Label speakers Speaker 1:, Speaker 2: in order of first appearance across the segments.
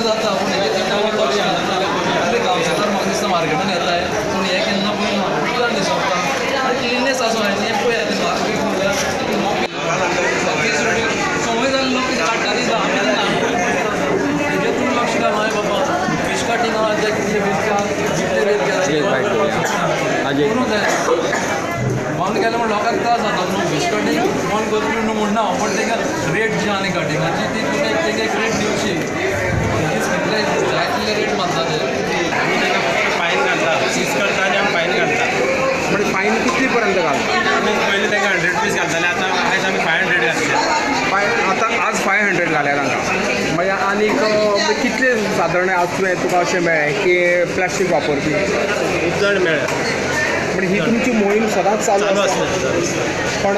Speaker 1: जाता पूण हेजें गांवसकार म्हाका दिसता मार्केटान येताय पूण हें केन्ना पळयना उदकान दिसता आनी क्लिननेस आसूं हें पळयात मार्केट म्हणल्यार संवय जाल्ले लोक कितें काडटा दिता आमी दिना. हेजेर तुमी लक्ष घालूं बाबा फीश कटिंग आहा जे कितले कितले रेट करूंक जाय. बंद केलें म्हण लोकांक त्रास जाता न्हू. फीश कटिंग बंद करपी न्हू म्हणना हांव, पूण तेंकां रेट जी आहा न्ही कटिंगाची ती तुमी तेंकां एक रेट दिवची. कितले जाय तितले रेट मारता ते.
Speaker 2: आमी तांकां फक्त फायन घालता, सीज करता आनी आमी फायन घालता.
Speaker 3: म्हणजे फायन कितली पर्यंत घालता?
Speaker 2: आमी पयलीं तांकां 100 रुपीज घालताले, आतां आयज आमी 500 घातले.
Speaker 3: आतां आज 500 घाल्या तांकां. मागीर आनीक कितले सादारण आज तुवें तुका अशें मेळ्ळें की प्लास्टीक वापरपी?
Speaker 2: खूब जाण मेळ्ळे.
Speaker 3: म्हणजे ही तुमची मोहीम सदांच चालू आसता? पण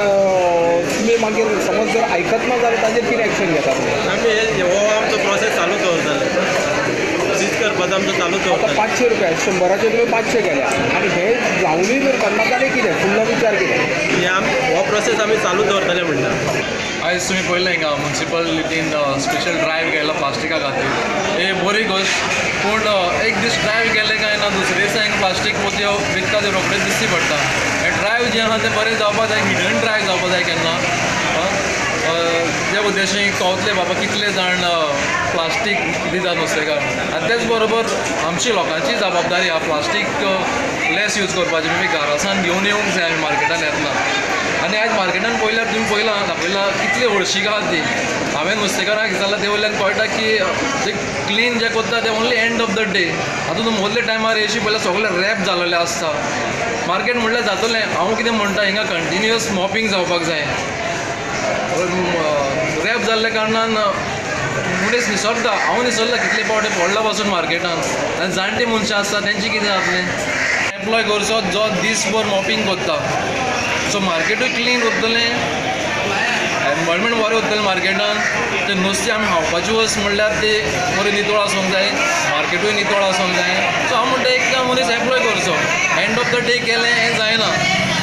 Speaker 3: तुमी मागीर समज जर आयकत ना जाल्यार ताजेर कितें एक्शन घेता तुमी?
Speaker 2: आमी हो आमचो प्रोसेस चालूच दवरताले, सीज करपाचो आमचो चालूच दवरताले.
Speaker 3: 500 रुपया 100 तुमी 500 केल्या आनी हे जावनूय जर करना जाल्यार कितें फुडलो विचार कितें?
Speaker 2: हे हो प्रोसेस आमी चालूच दवरताले म्हणटा.
Speaker 1: आयज तुमी पळयलें हिंगा मुन्सिपालिटीन स्पेशल ड्रायव्ह केला प्लास्टिका खातीर, हे बरी गोश्ट. पूण एक दीस ड्रायव्ह केलें काय ना दुसरे दिसा हिंगा प्लास्टीक पोतयो विकता त्यो रोखडेच दिश्टी पडटा. हें ड्रायव्ह जें आहा तें बरें जावपा जाय, हिडन ड्रायव्ह जावपा जाय केन्ना. जे उद्देशीन कळतलें बाबा कितले जाण प्लास्टीक दिता नुस्तेकार. आनी तेच बरोबर आमची लोकांची जबाबदारी आहा प्लास्टीक लेस यूज करपाची. तुमी घरासान घेवन येवंक जाय आमी मार्केटान येतना. आनी आयज मार्केटान पळयल्यार तुमी पळयलां दाखयलां कितली हळशीक आहा ती. हांवें नुस्तेकारांक विचारलां ते वयल्यान कळटा की जे क्लीन जे करता ते only end of the day. आतां तूं मदल्या टायमार येशी पळयल्यार सगळें रॅप जालेलें आसता. मार्केट म्हणल्यार जातलें. हांव कितें म्हणटा हिंगा कंटिन्युअस मॉपिंग जावपाक जाय. रॅप जाल्ल्या कारणान मनीस निसरता. हांव निसरला कितले फावटी पडला पासून मार्केटान. आनी जाणटी मनशां आसता तेंचें कितें जातलें? एम्प्लॉय करचो जो दीसभर मॉपिंग करता, सो मार्केटूय क्लीन उरतलें, एनवायरमेंट बरें उरतलें मार्केटान. तें नुस्तें आमी खावपाची वस्त म्हणल्यार ते बरें नितळ आसूंक जाय, मार्केटूय नितळ आसूंक जाय. सो हांव म्हणटा एक मनीस एम्प्लॉय करचो. एंड ऑफ the day केलें हें जायना,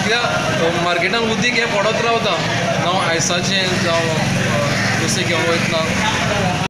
Speaker 1: कित्याक मार्केटान उदीक हें पडत रावता, जावं आयसाचें जावं नुस्तें घेवन वयतना.